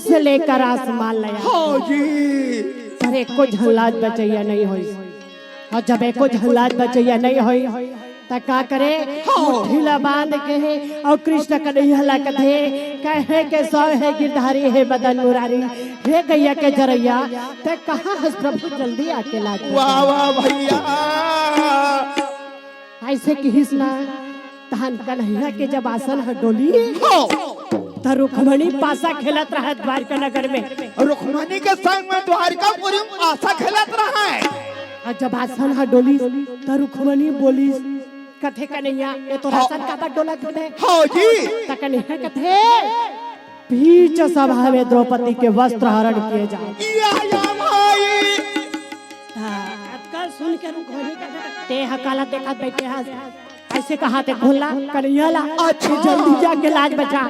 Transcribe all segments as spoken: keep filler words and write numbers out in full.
से लेकर आसमान ले आए। हाँ जी। पर एको झन लाज बचइया नइ होइस। अउ जब एको झन लाज बचइया नइ होइस, त का करे? हाँ। मुट्ठी ला बांध के हे अउ कृष्ण कन्हैया ला कथे, कहे के सौ हे गिरधारी, हे मदन मुरारी, हे गैया के चरइया, तैं कहाँ हस प्रभु, जल्दी आके लाज बचा। वाह, वाह भैया। अइसे किहिस ना, तहन कन्हैया के जब आसन ह डोलिस, हाँ। त रुक्मणी पासा खेलत रहय द्वारका नगर में। रुक्मणी के संग में द्वारकापुरी में पासा खेलत रहय। अउ जब आसन ह डोलिस, त रुक्मणी बोलिस, कथे, "कन्हैया, ए तोर हाँ। आसन काबर डोलत हे?" हाँ जी। त कन्हैया कथे, "बीच सभा में द्रौपदी के वस्त्र हरण किए जाए।" या, या भाई। हाँ, अतका सुन के रुक्मणी कथे, "तैं ह काला देखत बइठे हस?" अइसे कहा ते घोला कन्हैया ला, अच्छा। "जल्दी जाके लाज बचा।"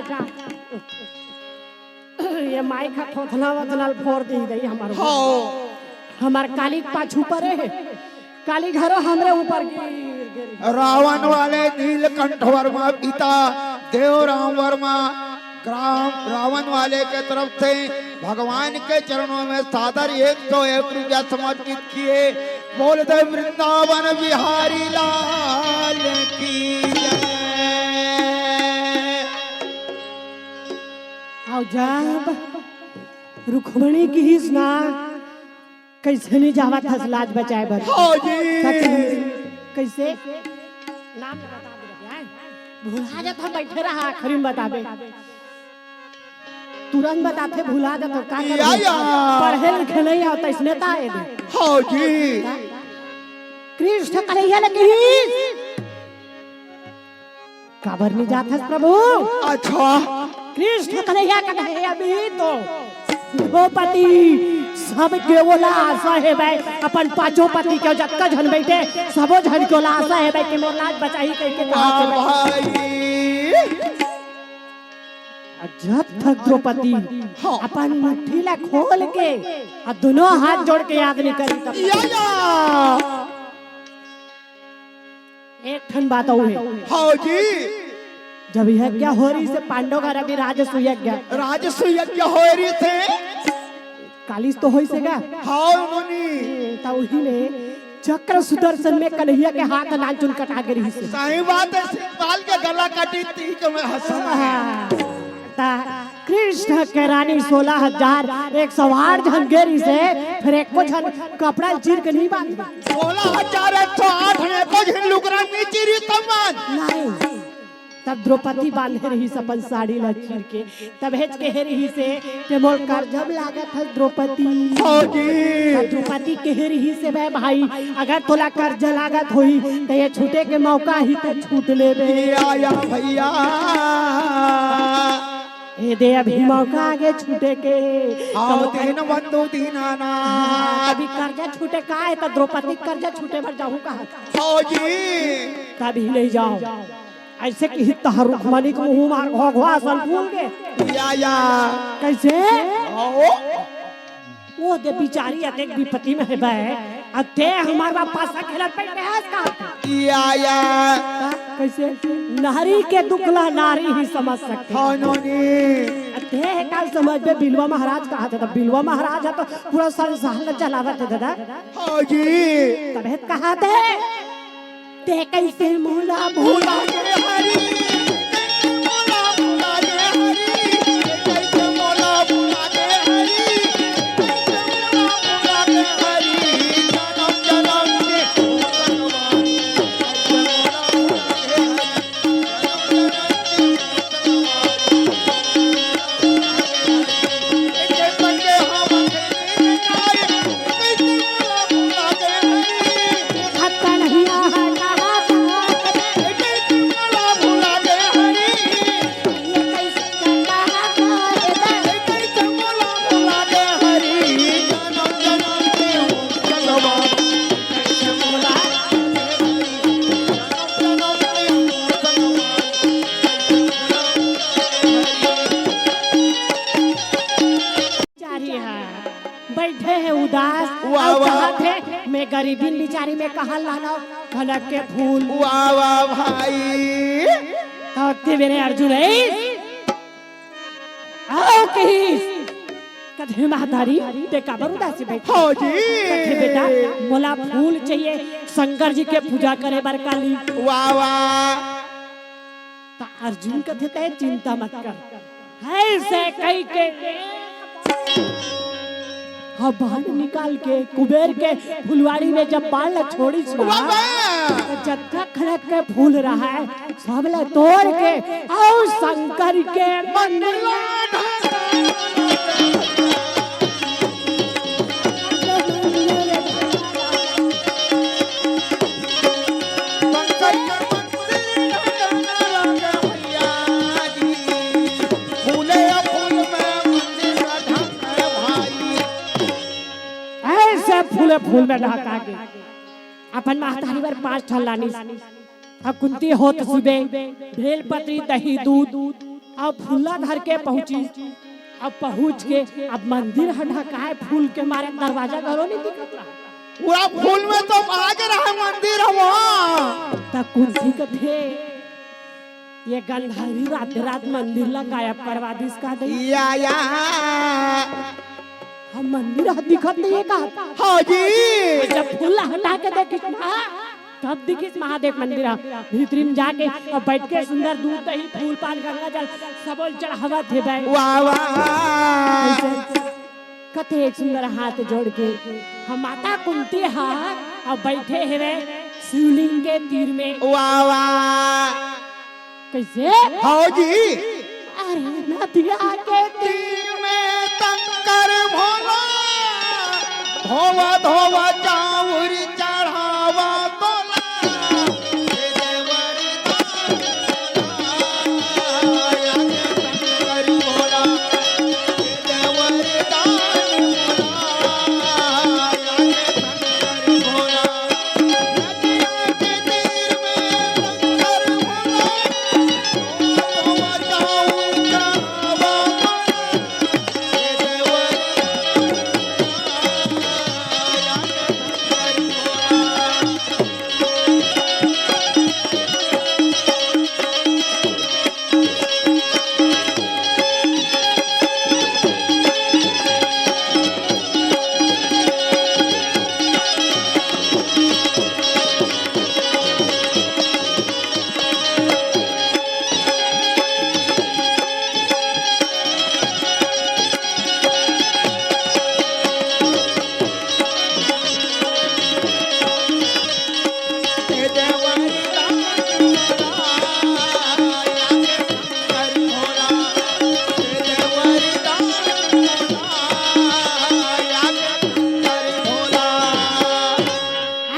ये माई का थोथना वोथना ल फोर दिही हमर। हाँ। हमर काली पाछू परे हे, काली घरो हमरे ऊपर गिर, गिर। रावण वाले नीलकंठ वर्मा, पिता देवराम वर्मा, ग्राम रावण वाले के तरफ से भगवान के चरणों में सादर एक सौ एक रुपया समर्पित किए। बोल दे वृंदावन बिहारी लाल की जय। अउ जब रुक्मणी किहिस ना, "कइसे नइ जावत हस लाज बचाए बर?" हाँ जी। कइसे? नाम ल बता दे, भुला जात हस, बइठे रहा, आखिरी में बताबे। तुरंत बताथे, भुला जात हस, का या, करबे? या। पढ़े लिखे नइ आवत, अइसने त आए दे। हाँ जी। कृष्ण कन्हैया ल किहिस, "काबर नइ जात हस प्रभु?" अच्छा। कृष्ण कन्हैया कथे, "अभी तो द्रौपदी सबके ओला आसा हे बे, अपन पांचों पति के जतका झन बइठे, सबो झन के ओला आसा हे बे कि मोर लाज बचाही कहिके कहा वाह भाई। अउ जब तक द्रौपदी हाँ। अपन मुट्ठी ला खोल के अउ दुनों हाथ जोड़ के याद नइ करी तब तक या, या। एक ठन बात अउ हे। हाँ जी। जब यज्ञ होय रहिस हे पांडव घर अभी राजसूय यज्ञ। राजसूय यज्ञ होय रहिस हे। कालिस तो होइस हे गा? हाँ मुनि। त उही में चक्र सुदर्शन में कन्हैया के हाथ नानचुन कटा गे रहिस हे। सही बात हे, शिवपाल के गला कटिस त मैं हंसन। हाँ। त कृष्ण के रानी सोलह हजार एक सौ आठ झन गे रहिस हे, फेर एको झन कपड़ा ल चीर के नइ बांधे। सोलह हजार एक सौ आठ में एको झन लुगरा नइ चीरिस तब बांध। नहीं। तब द्रौपदी बांधे रहिस अपन साड़ी ला चीर के, तभेच कहे रहिस हे कि मोर करजा म लागत हस द्रौपदी। हाँ जी। तब द्रौपदी कहे रहिस हे, "बे भाई, अगर तोला करजा लागत होही, त ये छूटे के मौका ही त छूट लेबे।" या, या भैया। ए दे अभी मौका आगे छूटे के। आओ त दीनबंधु दीनानाथ। अभी करजा छूटे का हे, त द्रौपदी करजा छूटे बर जाहूं कहा। हाँ जी। तभी नइ जाव। अइसे किहिस त रुक्मणी के मुंह मार घोघवा असन फूल गे। या, या। कइसे? आओ। ओ दे बिचारी अतेक बिपति में हे बे, अउ तैं हमर बर पासा खेलत बइठे हस का? या, या। का? कइसे? नारी के दुख ला नारी ही समझ सकथे। हाँ, नोनी। अउ तैं का समझबे, बिलवा महाराज कहा था, त बिलवा महाराज ह त पूरा संसार ला चलावत हे दादा। हाँ जी। तभे त कहा थे। तैं कइसे मोला भुला गे हरी, मोला भुला गे हरी, तैं कइसे मोला भुला गे हरी, कइसे मोला भुला गे हरी, जनम जनम के भगवान, कइसे मोला भुला गे हरी। बिचारी ह बइठे हे उदास, वाह, अउ वाह। कहत हे, "मैं गरीबिन बिचारी में कहाँ लानव कनक के फूल।" वाह, वाह, भाई। तब ते मेरे अर्जुन हे, अउ कहिस, हे महतारी, ते काबर उदासी बैठे? हाँ जी। कथे, "बेटा, मोला फूल चाहिए शंकर जी के पूजा करे बर काली।" वाह, वाह। त अर्जुन कथे, "ते चिंता मत कर।" ऐसे कहि के ह बाण निकाल के कुबेर के फुलवारी में जब बाण ला छोड़िस ना, वाह, वाह। त जतका खड़क के फूल रहय, सब ला तोड़ के अउ शंकर के मंदिर ला ऐसे फूले फूल में ढका के अपन महतारी बर पांच ठन लानिस। अब कुंती होत सुबे भेल पतरी, दही, दूध, अब फूला धर के पहुंचिस। अब पहुंच के अब मंदिर ह ढकाय फूल के मारे, दरवाजा घलो नहीं दिखत रहा। पूरा फूल में तो बाज रहा मंदिर ह वो। त कुंती कथे, "ये गंधारी रात रात मंदिर ला गायब करवा दिस का दई?" या, या। हम मंदिर ह दिखत नहीं हे का? हाँ जी। जब फूल ला हटा के देखिस ना, तब दिखिस महादेव मंदिर ह। भीतरी में जाके अब बैठ के सुंदर दूध, दही, फूल, पान, गंगा जल सबो ल चढ़ावत हे बे। वाह, वाह। कथे एक सुंदर हाथ जोड़ के, हम माता कुंती ह अब बैठे हेवे शिवलिंग के तीर में। वाह, वाह। कैसे? हाँ जी। अरे नदिया के तीर में शंकर भोला, धोवा धोवा चाउर चढ़ावा तोला।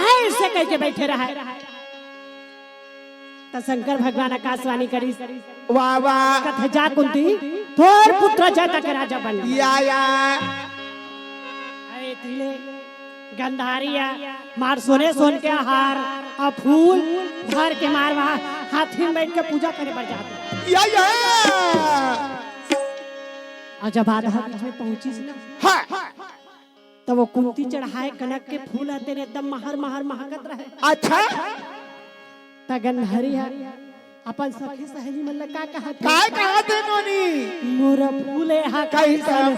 ऐसे कहिके बैठे रहा। त शंकर भगवान आकाशवाणी करिस, वाह, वाह। कथे, "जा कुंती, तोर पुत्र जय तक राजा बन।" या, या। अरे तिले गंधारी ह मार सोने सोन के हार अउ फूल धर के मार वहाँ हाथी में बैठ के पूजा करे बर जात हे। या, या। अउ जब आधा बीच में पहुंचिस ना, हाँ। त वो कुंती चढ़ाए कनक के फूल ह तेन एकदम महर महर महकत रहे। अच्छा। त गंधारी ह अपन सखी सहेली मन ल का कहत हे? काय कहत हे नोनी? मोर फूले ह कइसन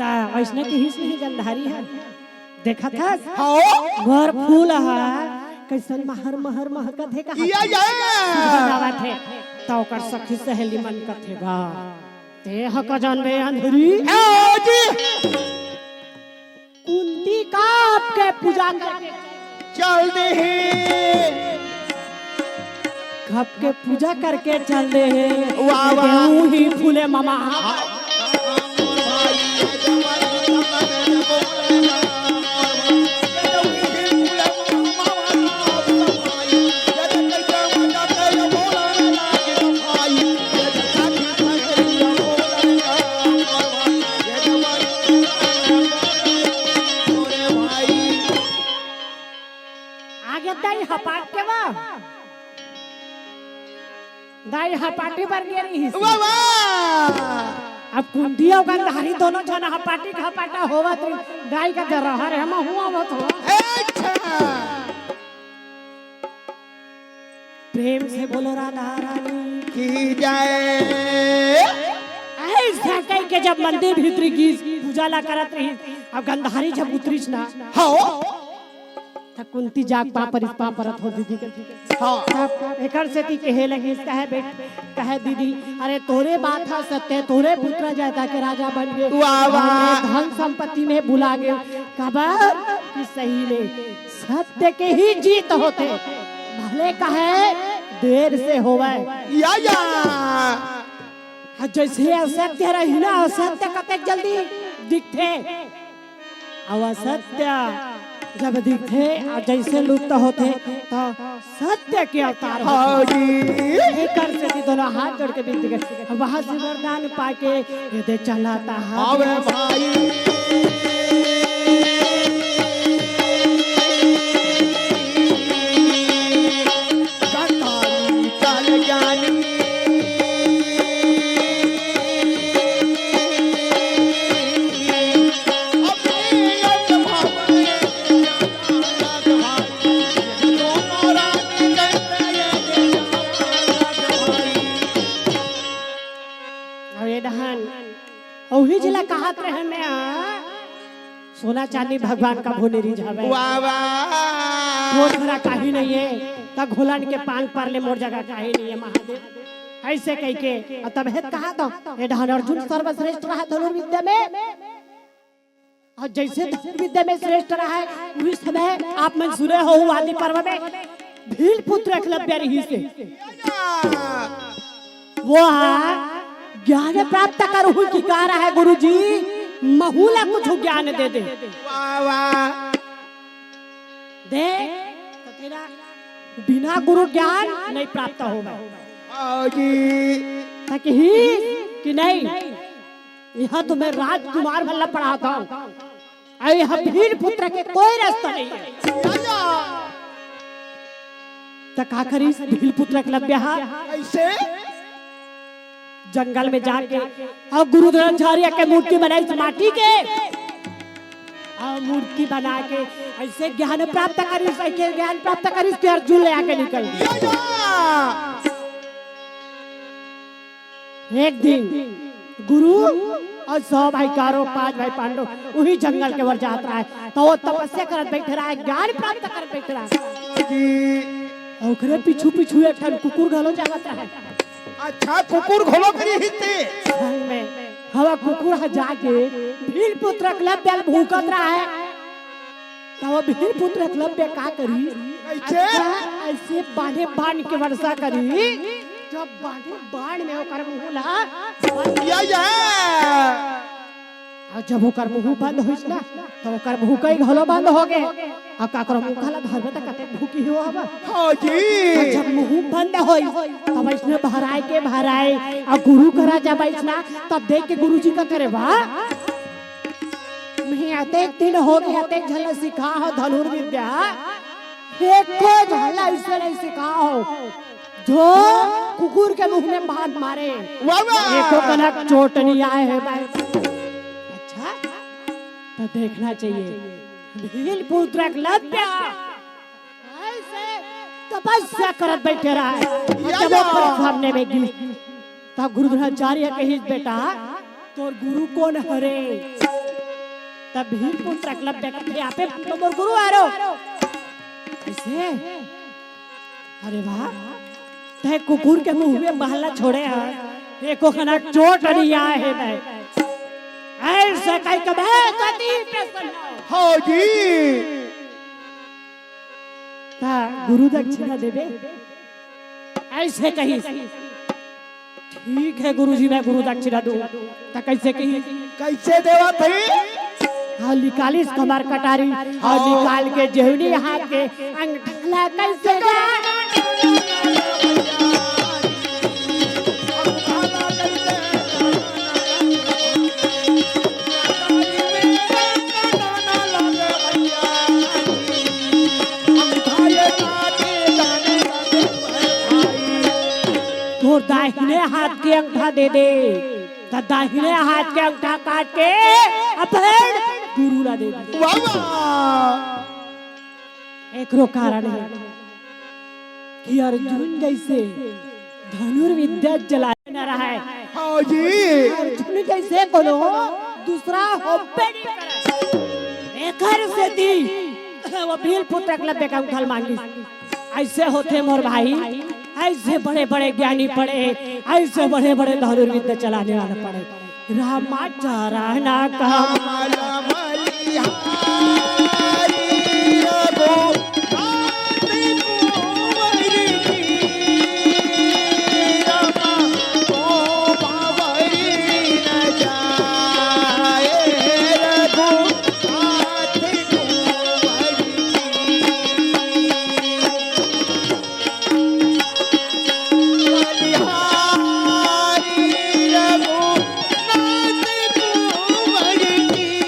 त अइसने किहिस नहीं गंधारी ह। देखत हस? हाँ। मोर फूल ह कइसन महर महर महकत हे, कहा या, या। सुगंध आवत हे। त ओकर सखी सहेली मन कथे, "बा, ते ह का जानबे अंधरी?" ए जी। कुंती कब के पूजा करके चल दे हे। कब के पूजा करके चल दे हे। वाह, वाह। देहूं ही फूले ममा। हपाट के वा। दाई हपाटी बर गे रहिस। वाह, वाह। अब कुंती अउ गंधारी दोनों झन हपाटी के हपाटा होवत रहिस। दाई का दरहर हे, महूं आवत हों। अच्छा। प्रेम से बोलो राधा रानी की जय। अइसे कहिके जब मंदिर भीतरी गिस, पूजा ला करत रहिस, अब गंधारी जब उतरिस ना, हाँ। त कुंती जाके पाँव परिस, पाँव परत हों दीदी के। हाँ। तब एकर सेती कहे लगिस, कहे बेट-, कहे दीदी, अरे तोरे बात ह सत्य, तोरे पुत्र अयोध्या के राजा बन गे। वाह, वाह। अउ धन संपत्ति में भुला गे। काबर कि सही में सत्य के ही जीत होथे, भले कहे देर से होवय। या, या। हाँ, जइसे असत्य रही ना, असत्य कतेक जल्दी दिखथे। अउ असत्य जब दिखथे अउ जइसे लुप्त होथे, त सत्य के अवतार होथे। हाँ जी। एकर सेती दोनों हाथ जोड़ के विनती करे। वहाँ से वरदान पाके ये दे चला था। अबे भाई। गंधारी चल जानी। अउ ये डहन, अउ ही जिला कहत रहे मैं, हाँ? सोना चांदी भगवान कभू नइ रिझावय। वाह, वाह। मोर करा काही नइ हे, त घोलन के पान पर ले मोर जगह काही नइ हे महादेव। अइसे कहिके, अउ तभे त कहत हों, ए डहन अर्जुन सर्वश्रेष्ठ रहा धनुर्विद्या में। अउ जइसे धनुर्विद्या में श्रेष्ठ रहा हे, उही समय आप मन सुने हो आदि पर्व में भील पुत्र एकलव्य रहिस हे। वो हा ज्ञान प्राप्त करहूं कि का रहा हे गुरुजी, महूं ला कुछ ज्ञान दे दे। वाह, वाह। देख, त तेरा बिना गुरु ज्ञान नइ प्राप्त होवय। हाँ जी। त कहिस कि नहीं, इहाँ तो मैं राजकुमार मन ला पढ़ात हों। अउ इहाँ भील पुत्र के कोई रस्ता नइ हे। या, या। त का करिस भील पुत्र एकलव्य हा? कइसे? जंगल में जाके अउ गुरु द्रोणाचार्य के मूर्ति बनाइस माटी के। अउ मूर्ति बना के अइसे ज्ञान प्राप्त करिस, अइसे ज्ञान प्राप्त करिस कि अर्जुन ले आके निकल गे। या, या। एक दिन गुरु अउ सौ भाई कौरव, पांच भाई पांडव उही जंगल के ओर जात रहा हे, त वो तपस्या करत बइठे रहा हे, ज्ञान प्राप्त करत बइठे रहा हे। ओकरे पीछू पीछू एक ठन कुकुर घलो जावत रहा हे। अच्छा, कुकुर घलो भी रहिथे। संग में हवा कुकुर ह जाके भील पुत्र एकलव्य ल भूंकत रहा हे। त वो भील पुत्र एकलव्य का करिस? कइसे? अच्छा, अइसे बाणे बाण के वर्षा करिस, जब बाणे बाण में ओकर मुंह ला बंद या, या। अउ जब ओकर मुंह बंद होइस ना, त ओकर भूकई घलो बंद होगे। अउ काकरो मुंह ला धरबे त कतेक भूकी हो हवा। हाँ जी। अउ जब मुंह बंद होइस, तब अइसने भराए के भराए, अउ गुरु करा जब अइसना, तब देख के गुरुजी का करे, वाह, मैं अतेक दिन होगे, अतेक झन ला सिखाहों धनुर्विद्या, एको झन ला अइसे नइ सिखाहों, जो कुकुर के मुंह में बाण मारे। वाह, वाह। एको कनक चोट नइ आए हे भाई। अच्छा, त देखना चाहिए, भील पुत्र एकलव्य अइसे तपस्या करत बइठे रहा हे। या, जब या। ओकर सामने में गिस, त गुरु द्रोणाचार्य कहिस, "बेटा, तोर गुरु कोन हरे?" त भील पुत्र एकलव्य कथे, "आपे मोर गुरु हरो।" अइसे? अरे वाह, तैं कुकुर के मुंह में बाण ला छोड़े हस, एको कनक चोट नइ आए हे भाई। अइसे कहिके मैं कति प्रसन्न हों। हाँ जी। त गुरु दक्षिणा देबे? अइसे कहिस, "ठीक हे गुरुजी, मैं गुरु दक्षिणा दूं।" त कइसे कहिस? कइसे देवत हे? हाँ, निकालिस कमर कटारी, हाँ, निकाल के जेवनी हाथ के अंगठा ला कइसे जा दाहिने हाथ के अंगठा दे दे, त दाहिने हाथ के अंगठा काट के अपन गुरु ला दे दे। वाह, वाह। एकरो कारण हे कि अर्जुन जइसे धनुर्विद्या चलाए न रहय। हाँ जी। अर्जुन जइसे कोनो दूसरा होबे नइ करय। एकर सेती वो भील पुत्र एकलव्य के अंगठा ल मांगिस। अइसे होथे मोर भाई, अइसे बड़े-बड़े ज्ञानी पड़े, अइसे बड़े-बड़े धनुर्विद्या चलाने वाला पड़े। रामाचरण कमल बलिहारी रघुनाथ कुंवर की।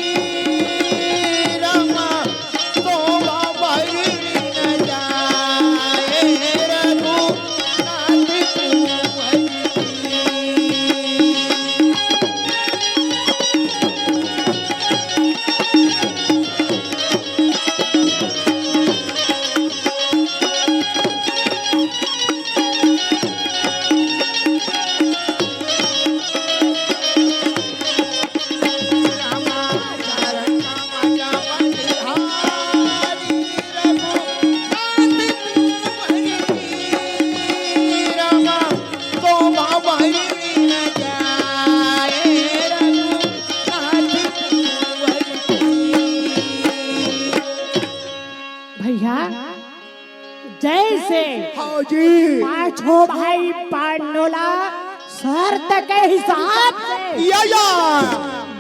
रामा को बावरी न जाए रघुनाथ कुंवर की। भैया, जइसे हाँ जी। पांचों भाई पांडव ला शर्त के हिसाब से या, या।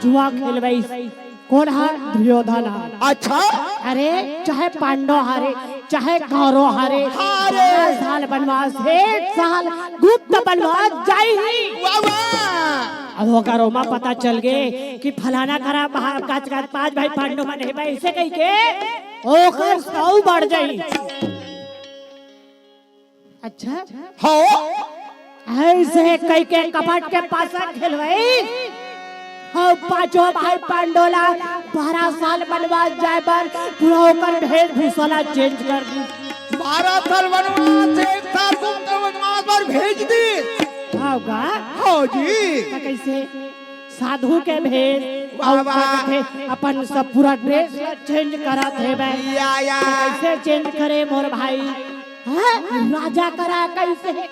जुआ खेलवइस। कोन हा? दुर्योधन हा। अच्छा। अरे, चाहे पांडव हरे, चाहे कौरव हरे, हरे। बारह साल बनवास, एक साल गुप्त बनवास जाही। वाह, वाह। अब ओकर ओमा पता चल गे कि फलाना करा बहा-, काच काच पांच भाई पांडव मन हे, अइसे कहिके ओकर सौ बढ़ जाही। अच्छा? हाँ। अइसे कहिके कपट के पासा खेलवइस। हाँ, पांचों भाई पांडव ला बारह साल बनवास जाए बर पूरा ओकर भेषभूषा ला change कर दिस। बारह साल बनवास, एक साल गुप्त बनवास बर भेज दिस। हाँ गा? हाँ जी। त कइसे? साधु के भेष वाह, अउ का वाह। कथे, अपन सब पूरा dress ला change करत हे बे। या, या। कइसे change करे मोर भाई? हैं? राजा करा कइसे हे?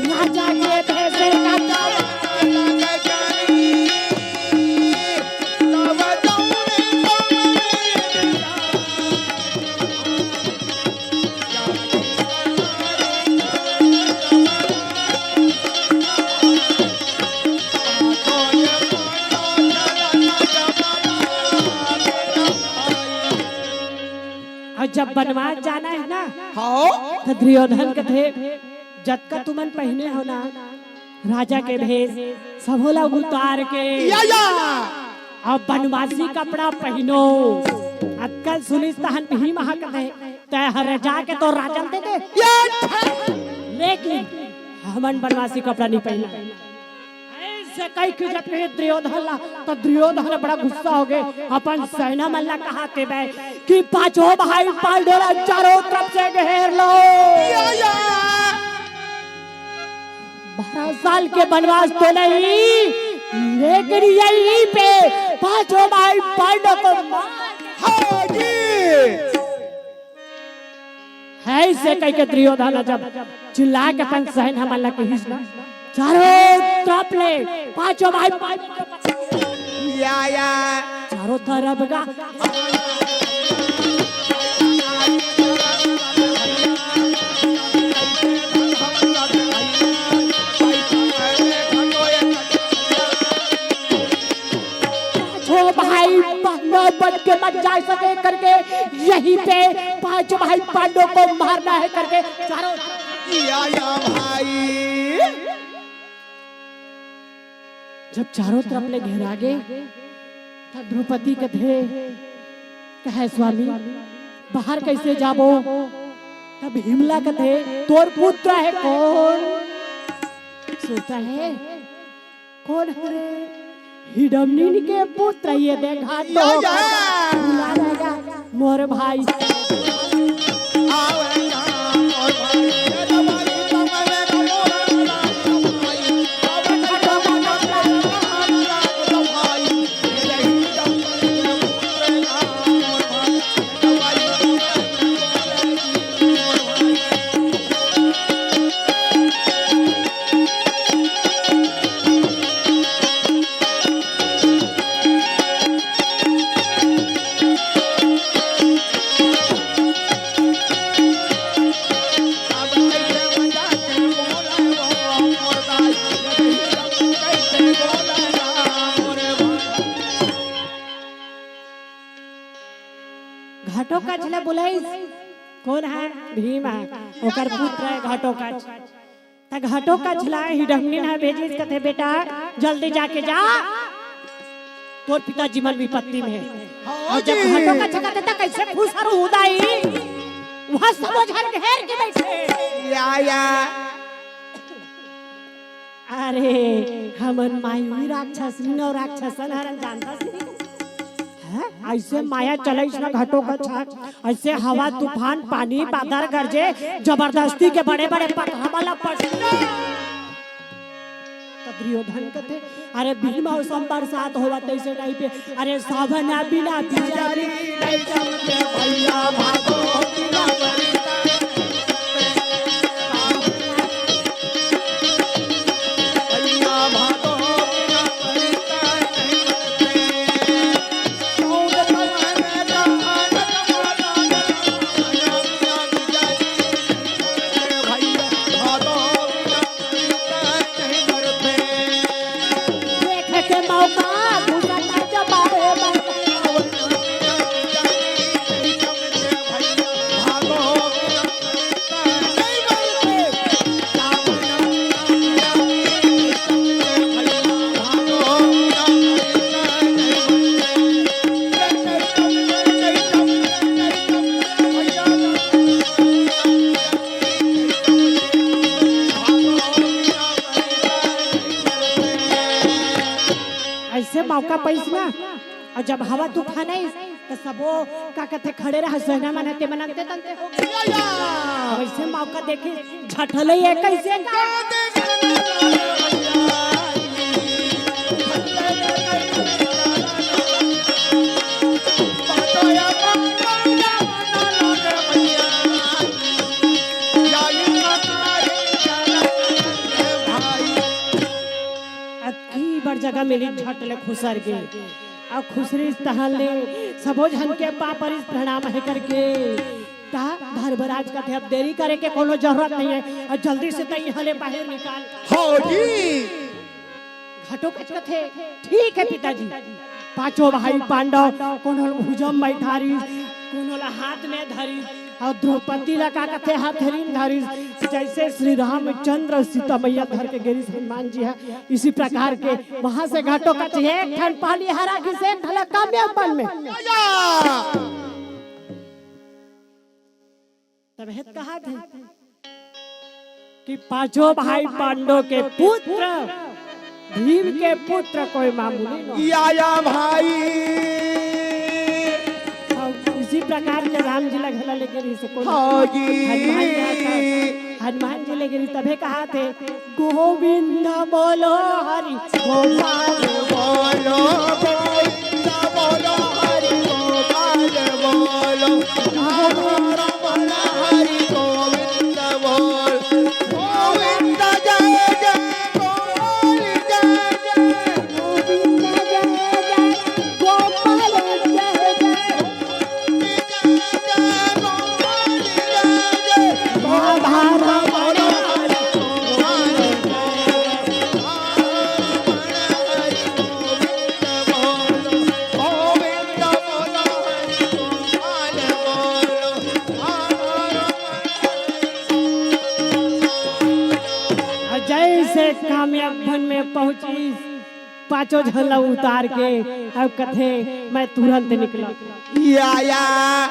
राजा के भेष का अउ जब बनवास जाना हे ना, हाँ। त दुर्योधन कथे, "जतका तुमन पहिने हव ना, राजा के भेष, सबो ला उतार के या, या। अब बनवासी कपड़ा पहिनो।" अतका ल सुनिस तहन भीम हा कथे, "तैं हर जाके तोर राजा ल दे दे।" या। लेकिन हमन बनवासी कपड़ा नइ पहिनन। अइसे कहिके जब कहे दुर्योधन ला, त दुर्योधन बड़ा गुस्सा होगे, अपन सेना मन ला कहत हे बे कि पांचों भाई पांडव ला चारों तरफ से घेर लो। या, या। बारह साल के बनवास तो नहीं, लेकिन यहीं पे पांचों भाई पांडव को मार। हाँ जी। अइसे कहिके दुर्योधन ह जब चिल्ला के अपन सेना मन ला कहिस ना, चारों तरफ ले पांचों भाई, या, या। चारों तरफ गा। पांचों भाई पांडव बच के मत जा सके करके यहीं पे पांच भाई पांडव को मारना है करके चारों या, या भाई। जब चारों तरफ ले घेरा गे, तब द्रौपदी कथे, है स्वामी, बाहर कैसे जाबो? तब भीमला कथे, तोर पुत्र है कौन? सोचता है, कौन हरे? हिडमनीन के पुत्र ये दे घाटो। या, या। बुला रहेगा मोर भाई। घटोकच ला बुलाइस। कौन है? भीम है। ओकर पुत्र है घटोकच। त घटोकच ला हिडमनीन ह भेजिस, कथे, "बेटा, जल्दी जाके जा, तोर पिताजी मन विपत्ति में हे।" हाँ और जब जी। घटोकच कथे, "त कैसे खुसरहूं दाई?" वहां सबो झन घेर के बैठे। या, या। अरे, हमन माई राक्षसनी अउ राक्षसन हरन, जानथस नहीं? हैं? ऐसे माया चलइस न घटोकच, ऐसे हवा, तूफान, पानी, बादर गरजे, जबरदस्ती के बड़े-बड़े पथरा मन ला पटके। त दुर्योधन कथे, अरे, भीम अउ संबर साथ होवत ऐसे टाइप के, अरे, सावन बिना बिजारी नहीं चमके भैया, भागो बिना बरसात। ऐसे मौका पाइस ना, अउ जब हवा तूफान आइस, त सबो का कथे खड़े रहा, सेना मन ह, ते मन अंते तंते हो गे। या, या। वैसे मौका देखे, झटले ये कैसे का? अतकी बड़ जगह मिली, झट ले खुसर गे। अउ खुसरिस तहां ले सबो झन के पाँव परिस प्रणाम हे करके। त धर्मराज कथे, अब देरी करे के कोनो जरूरत नहीं है, अउ जल्दी से तैं इहां ले बाहर निकल। हाँ जी। घटोकच कथे, ठीक है पिताजी। पांचों भाई पांडव कोनो ल भुजा म बइठारिस, कोनो ल हाथ में धरिस, अउ द्रौपदी ल का कथे हथेली म धरिस। जैसे श्री रामचंद्र सीता मैया धर के गे रिहिस हनुमान जी ह, इसी प्रकार के वहां से घटोकच एक ठन पाली हरा गिस, एक ठन ल कम अपन में। तब हेत कहा थे कि पांचों भाई पांडव के पुत्र, भीम के पुत्र कोई मामूली नहीं। या, या भाई। अब इसी प्रकार के राम जी ला घला लेके रही से कोई हाँ जी। हनुमान जी आता, हनुमान जी लेके रही, तभे कहा थे, गोविंद बोलो हरि गोपाल। बोलो गोविंद बोलो हरि गोपाल बोलो। राम राम हरि गोविंद बोल। गोविंद जय जय गोपाल जय जय। गोविंद जय जय गोपाल जय जय। जैसे कामयाब बन में पहुंची, पांचों झन ला उतार के अब कथे, "मैं तुरंत निकलंव।" या, या।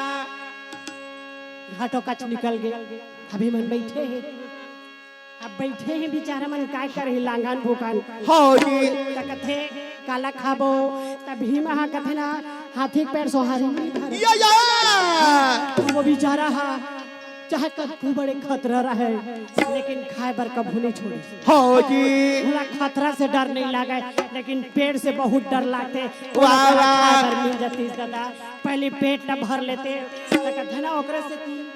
घाटो कच निकल गे। अभी मन बइठे हे, अब बइठे हे बिचारा मन, काय करही, लांगन भूखन। हव जी। त कथे, "काला खाबो?" त भीम ह कथे ना, "हाथी के पैर सोहारी नइ धरे।" या, या। त वो बिचारा ह चाहे कतको बड़े खतरा रहे, लेकिन खाय बर कभू नइ छोड़े। हव जी। ओला खतरा से डर नइ लागय, लेकिन पेट से बहुत डर लागथे। वाह, ओला वाह। खाय बर मिल जातिस दादा, पहिली पेट ल भर लेते, त कथे ना ओकरे सेती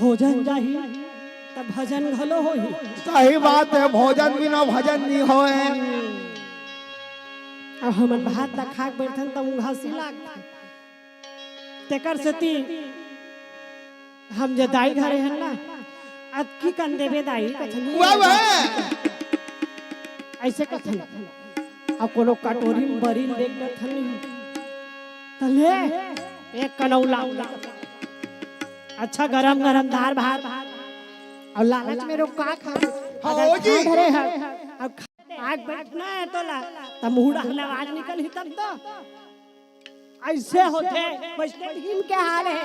भोजन जाही, त भजन घलो होही। सही बात हे, भोजन बिना भजन नइ होय। अब हमन भात ल खा के बइठन, त उंघासी लागथे। तेकर सेती हम जे दाई घरे हन ना, "अतकी कन देबे दाई," कथन। वाह, वाह। अइसे कथन। अउ कोनो कटोरी म बरी ल देख डरथन नहीं। त ले, एक कनऊ लाव। अच्छा गरम गरम दार भात। अउ लालच में रुक का खा? अगर हव जी। खा डरे हस, अब खा, आग बैठना हे तोला, त मुंह डाहन ले आवाज निकलही तब तो। अइसे होथे, वइसने भीम के हाल हे।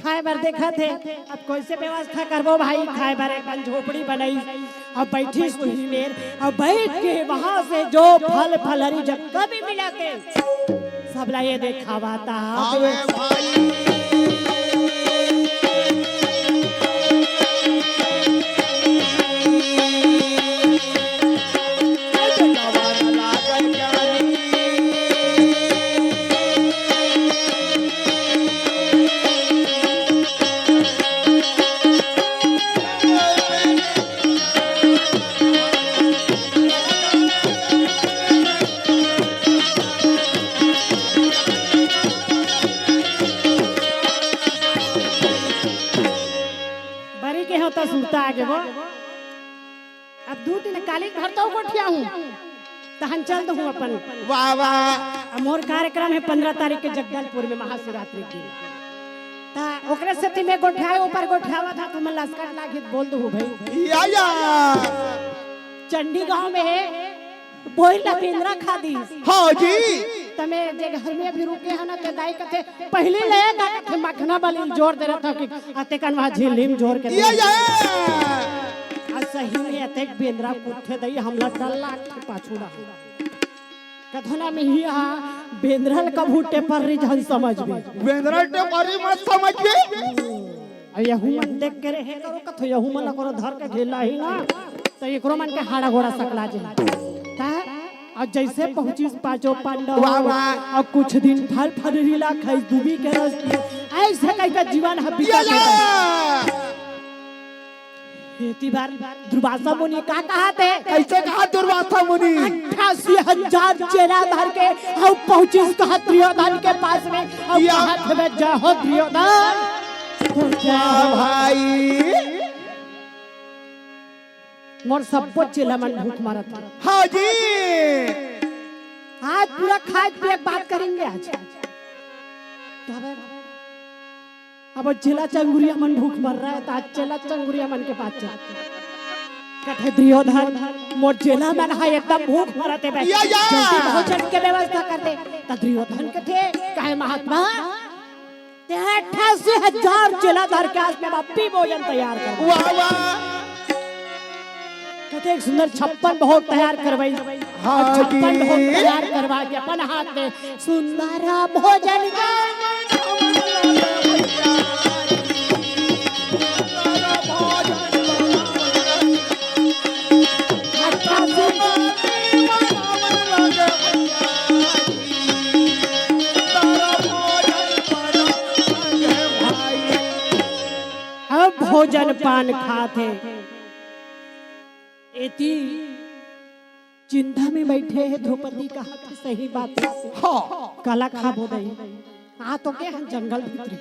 खाय बर देखत हे, अब कइसे व्यवस्था करबो भाई, खाय बर एक ठन झोपड़ी बनइस, अब बइठिस उही मेर, अब बइठ के वहां से जो फल फलहरी जतका भी मिलथे, सबला ये देखावत हे। अबे भाई। बरी के होता सुरता आगे वो। अब दू दिन काली घर तो गोठियाहूं, तहन चल दूं अपन। वाह, वाह। अब मोर कार्यक्रम हे पंद्रह तारीख के जगदलपुर में महाशिवरात्रि के दिन। त ओकरे सेती में गोठियाए, ऊपर गोठियावत हंव, तुमन लसकट लागही त बोल दूं भाई। या, या। चंडी गांव में हे, बोइर ला बेंदरा खा दिस। हव जी। त में जे घर में अभी रुके हंव ना, ते दाई कथे, "पहिली ले गा," कथे, मखना बली ल जोर दे रहिथंव कि अतेकन वहां झिल्ली म जोर के ये, दे। ये। आ सही में अतेक बेंदरा कुदथे दई, हमला डर लागथे पाछू डहर। कथन ना मिही हा, बेंदरा ल कभू टेपरी झन समझबे। बेंदरा ल टेपरी मत समझबे। अउ यहू मन देख के रहे करो, कथो यहू मन ला कोनो धर के घेला ही ना, त एकरो मन के हाड़ा गोड़ा सकला जाही। त अउ जइसे पहुंचिस पांचों पांडव, वाह, वाह। अउ कुछ दिन फल फलहरी ला खाइस, दूबी के रस पीस, अइसे कहिके जीवन ह बीतत हे। एती बार दुर्वासा मुनि का कहत हे? कइसे कहत दुर्वासा मुनि? अट्ठासी हजार चेला धर के अउ पहुंचिस कहत दुर्योधन के पास में, अउ या। कहत हे, "जय हो दुर्योधन।" जय हो भाई। मोर सब्बो चेला मन भूख मरत हे। हव जी। आज पूरा खाय पिए के बात करेंगे आज। काबर? अब चेला चंगुरिया मन भूख मर रहा हे, त आज चेला चंगुरिया मन के पास चल। कथे दुर्योधन, मोर चेला मन ह एकदम भूख मरत हे बे। या, या। जल्दी भोजन के व्यवस्था कर दे। त दुर्योधन कथे, कहे महात्मा, ते अट्ठासी हजार चेला धर के आज मैं अभी भोजन तैयार कर। वाह, वाह। कतेक सुंदर छप्पन भोग तैयार करवाई। हाँ छप्पन जी। भोग तैयार करवा के अपन हाथ में सुंदर भोजन का अच्छा से अब भोजन पान खात हे। एती चिंता में बइठे हे द्रौपदी, कहत हे सही बात हे। हाँ। काला खाबो दई। आ तो के हम जंगल भीतरी।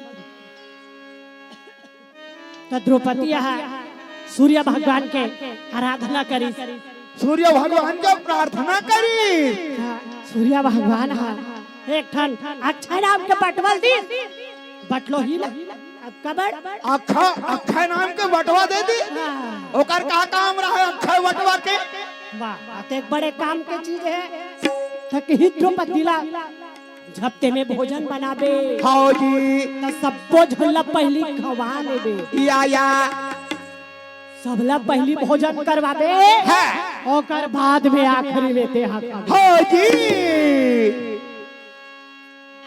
त द्रौपदी ह सूर्य भगवान के आराधना करिस। सूर्य भगवान के प्रार्थना करिस। हाँ, सूर्य भगवान ह एक ठन अक्षय नाम के बटवा ल दिस। बटलो ही ला। अब कबर? अक्ष-, अक्षय नाम के बटवा दे दिस। हाँ। ओकर का काम रहे अक्षय बटवा के? वाह, अतेक बड़े काम के चीज हे। त कही द्रौपदी ला, "जब तेमे भोजन बनाबे, हाँ जी। त सब्बो झन ला पहिली खवा लेबे।" या, या। सबला पहिली भोजन करवाबे, हाँ। ओकर बाद में आखिरी में तेहा खाबे। हाँ जी।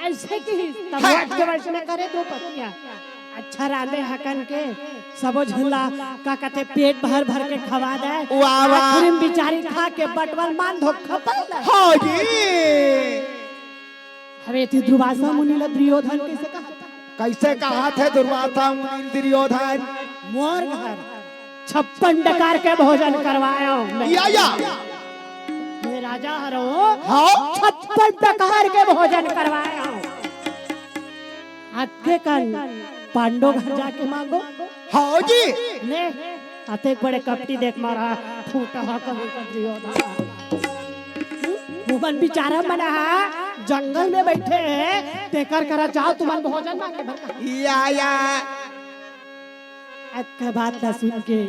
अइसे कही, तब हाँ। वट के वइसने करे द्रौपदी ह। अच्छा रांधे हकन के, सबो झन ला, का कथे, पेट भर भर के खवा दे। वाह, वाह। आखिरी में बिचारी खा के बटवल मान धोखा पाला। हाँ जी। अबे एती दुर्वासा मुनि ला दुर्योधन कइसे कहा? कइसे कहा थे दुर्वासा मुनि दुर्योधन? मोर घर छप्पन डकार के भोजन करवाय हंव मैं। या, या। मैं राजा हरंव। हाँ। छप्पन डकार के भोजन करवाय हंव। अतेकन पांडो घर जाके मांगो। हाँ जी। ले, अतेक बड़े कपटी देख मारा, फूटा हा कहूँ का दुर्योधन। तुमन बिचारा मन हा जंगल में बइठे हे, तेकर करा जाव तुमन भोजन मांगे बर कहा। या, या। अतका बात ला सुन के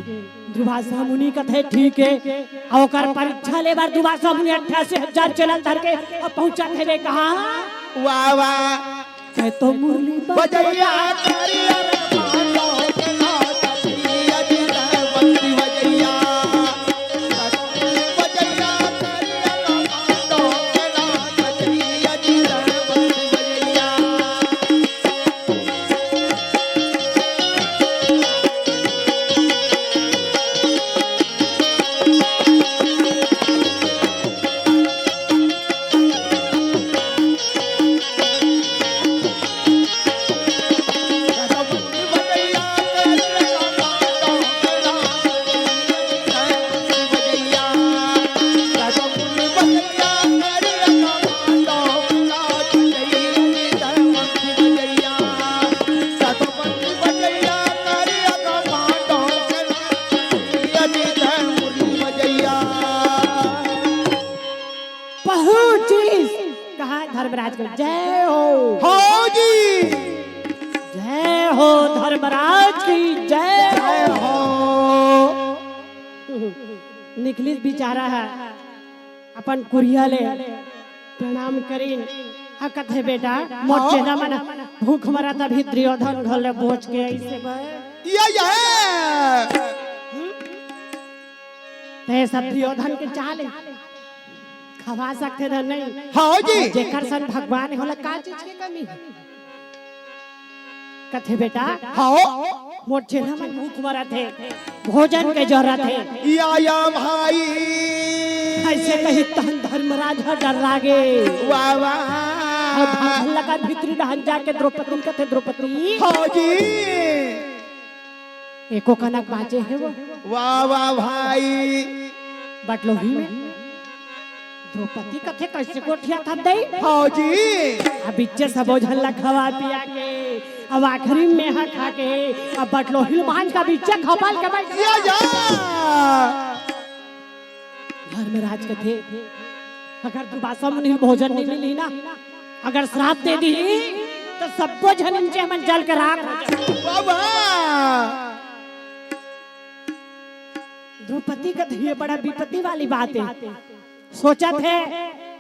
दुर्वासा मुनि कथे, "ठीक हे।" अउ ओकर परीक्षा ले बर दुर्वासा मुनि अट्ठासी हजार चेला ल धर के अब पहुंचत हे रे कहाँ? वाह, वाह। कहे तो मुरली बजैया। बजैया, करिया रे माधो के नाथ, पिया जी जयवंती बजैया। बजैया, करिया रे माधो के नाथ, पिया जी जयवंती बजैया। पहुंचिस। कहा धर्मराज के जय हो। हो जी। जय हो धर्मराज की जय। जय हो। निकलिस बिचारा ह अपन कुरिया ले प्रणाम करिन। अउ कथे, "बेटा, मोर हाँ। चेला मन भूख मरत अभी दुर्योधन घर ले बोच के अइसे बर।" ये, ये। ते सब दुर्योधन के चाल हे। खवा सकथे धन नहीं। हाँ जी। जेकर सन भगवान हे, ओला का चीज के कमी हे? कथे, "बेटा, हाँ। मोर चेला मन भूख मरत हे, भोजन के जरूरत हे।" या, या भाई। अइसे कही तहन धर्मराज ह डर्रा गे। वाह, वाह। अउ भगवान लगा भीतरी डहन जाके द्रौपदी कथे, "द्रौपदी।" हाँ जी। एको कनक बांचे हे वो। वाह, वाह भाई। बटलोही में द्रौपदी कथे, "कइसे गोठियाथन दई?" हाँ जी। अब बिच्चे सबो झन ला खवा पिया के, अब आखिरी में हा खा के, अब बटलोही बांध का बिच्चे खपल के बइठ या, या। धर्मराज कथे, "अगर दुर्वासा मुनि भोजन नइ मिलही ना, अगर श्राप दे दिही, त सब्बो झन इनके हमन जल के राख हो जाबो।" बाबा। द्रौपदी कथे, "ये बड़ा विपत्ति वाली बात हे।" सोचत हे,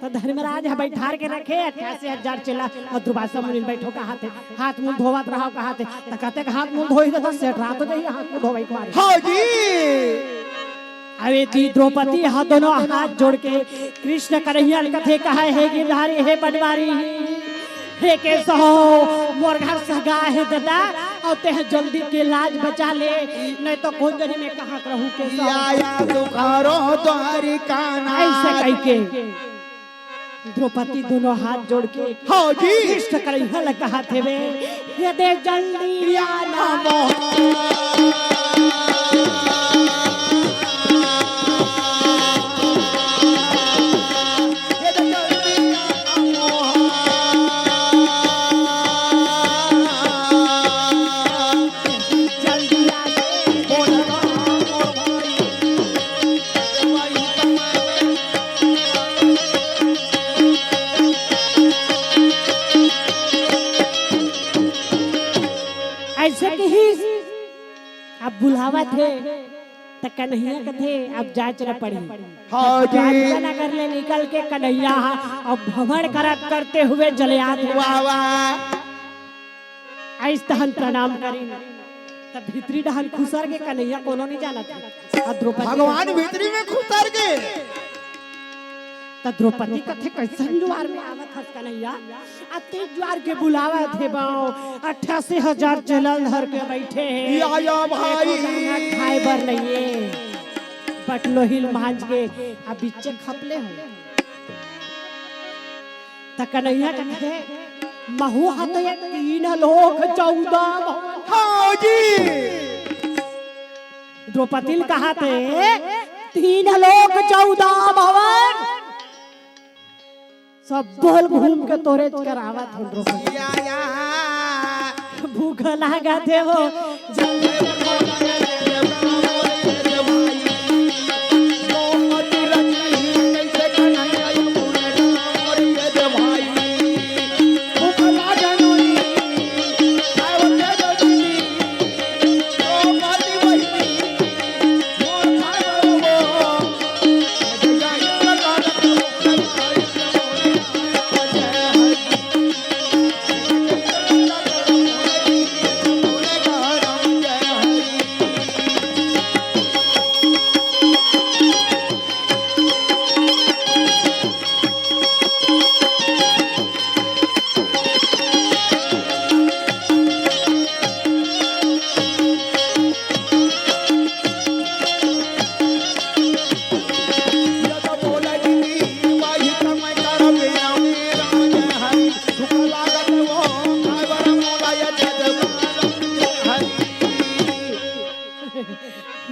त धर्मराज ह बइठार के रखे, अट्ठासी हजार चेला अउ दुर्वासा मुनि बइठो कहाथे, "हाथ मुंह धोवत रहो" कहाथे, त कतेक हाथ मुंह धोही, त सेठ रात हो जाही हाथ मुंह धोवई के मारे। हाँ जी। अबे ती द्रौपदी ह दोनों हाथ जोड़ के कृष्ण कन्हैया ल कथे, कहा, "हे गिरधारी, हे बनवारी, हे केशव, मोर घर सगा हे ददा, अउ तेह जल्दी के लाज बचा ले, नहीं तो कोन जनी में कहाँ के रहूँ केशव।" या, या, दुखारो तोहरी काना। अइसे कहिके द्रौपदी दोनों हाथ जोड़ के हाँ जी। कृष्ण कन्हैया ल कहाथे बे, "ये दे जल्दी आना।" अइसे कहिस, अब बुलावत हे। त कन्हैया कथे, "अब जाए चला पड़ी।" हाँ जी। कालिका नगर ले निकल के कन्हैया ह अब भ्रमण करत करते हुए चले आत हे। वाह, वाह। अइस तहन प्रणाम करिन। त भीतरी डहन खुसर के कन्हैया कोनो नइ जानत हे। अउ द्रौपदी भगवान कथे, भीतरी में खुसर के। त द्रौपदी कथे, "कइसन जुआर में आवत हस कन्हैया? अतेक जुआर के बुलावत हे बाँव, अट्ठासी हजार चेला ल धर के बइठे हे। या, या भाई। एको दाना खाए बर नइये।" बटलोही ल मांज के अउ बिच्चे खपले हो। त कन्हैया कथे, "महूँ ह तो ये तीन लोक चौदह भवन।" हाँ जी। द्रौपदी ल कहत हे, "तीन लोक चौदह भवन, सब्बो ल घूम के तोरेच करावत हो द्रौपदी।" या, या। भूख लागत हे हो, जल्दी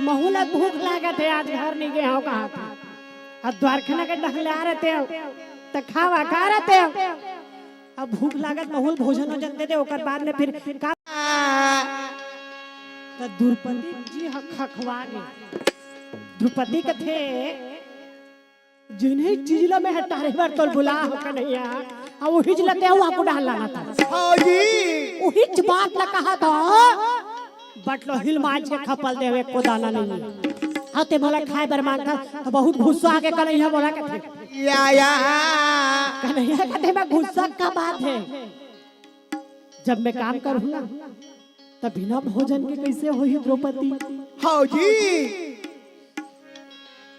महूँ ल भूख लागत हे, आज घर नइ गे हँव कहाँ। अब द्वारका नगर डहन ले आ रहते हो, त खावा का रहते हो। अब भूख लागत, महूँ ल भोजन वोजन दे दे, ओकर बाद में फिर का। त द्रौपदी जी ह खखवा गे। द्रौपदी कथे, "जिनही चीज ल मैं हटारे बर तोल बुला हो कन्हैया, अउ उहीच ल ते हूँ आगू डाल लाना था।" हाँ जी। उहीच बात ल कहा था, बटलोही ल मांज के खपल दे हँव, एको दाना नइये। अउ ते मोला खाए बर मांगत हस, त बहुत गुस्सा आगे कन्हैया मोला कथे। या, या। कन्हैया कथे, "मैं गुस्सा का बात हे, जब मैं काम करहूँ ना, त बिना भोजन के कइसे होही द्रौपदी?" हाँ जी।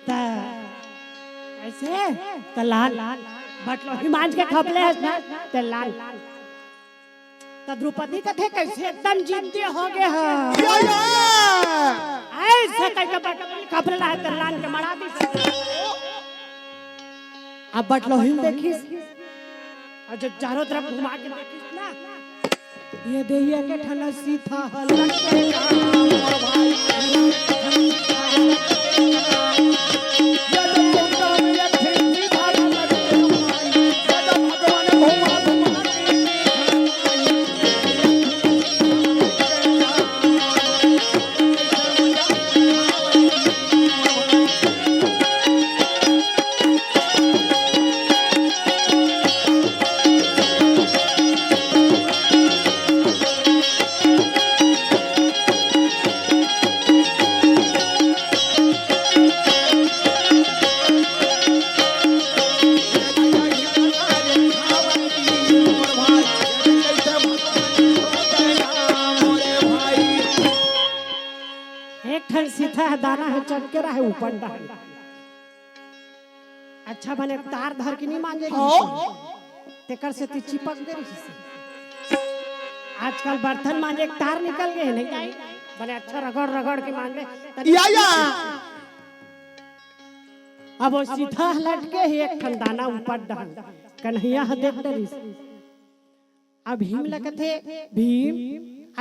त अइसे, त लान, बटलोही मांज के खपले हस ना, ते लान। त द्रौपदी कथे, "कइसे एकदम जिद्दी हो गे हस?" या, या। अइसे कहिके बटलोही खपले रहे, त लान के मड़ा दिस। अब बटलोही ल देखिस, अउ जब चारों तरफ घुमा के देखिस ना, ये दे, ये के ठन सीता ह लटके। एक ठन सीता ह दाना ह चटके रहे ऊपर डाल। अच्छा बने तार धर के नइ मांजे हाँ। रिहिस। तेकर सेती चिपक गे रिहिस। आजकल बर्तन मांजे के तार निकल गे हे, नहीं? बने अच्छा रगड़ रगड़ के मांजे। या, या। अब ओ सीता लटके हे एक ठन दाना ऊपर डाल। कन्हैया ह देख डरिस। अब भीम ल कथे, "भीम,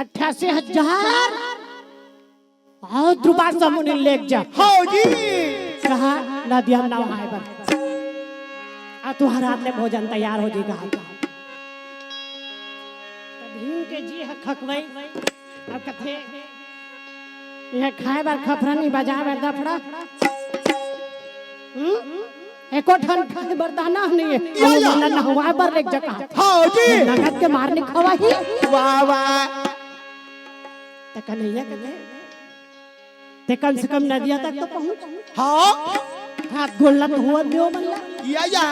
अट्ठासी हजार अउ द्रुपद समूह ल लेग जा।" हाँ जी। कहा, "नदिया म नहाए बर। अउ तुंहर हाथ ले भोजन तैयार हो जाही।" त भीम के जी ह खखवई, अब कथे, "ये खाए बर खपरा नहीं, बजाए बर दफड़ा।" हम्म? एको ठन खाए बर दाना नहीं हे। या, या। अउ नहाए बर लेग जा। हाँ जी। नगद के मार नहीं खवाही। वाह, वाह। त कन्हैया कथे, ते कम से कम नदिया तक तो पहुंच। हाँ। हाथ गोड़ ला धोवन दे ओ मन ला। या या।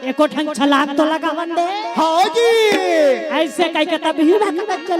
एको ठन छलांग तो लगावन दे। हाँ जी। ऐसे कह के तब ही ना पता चल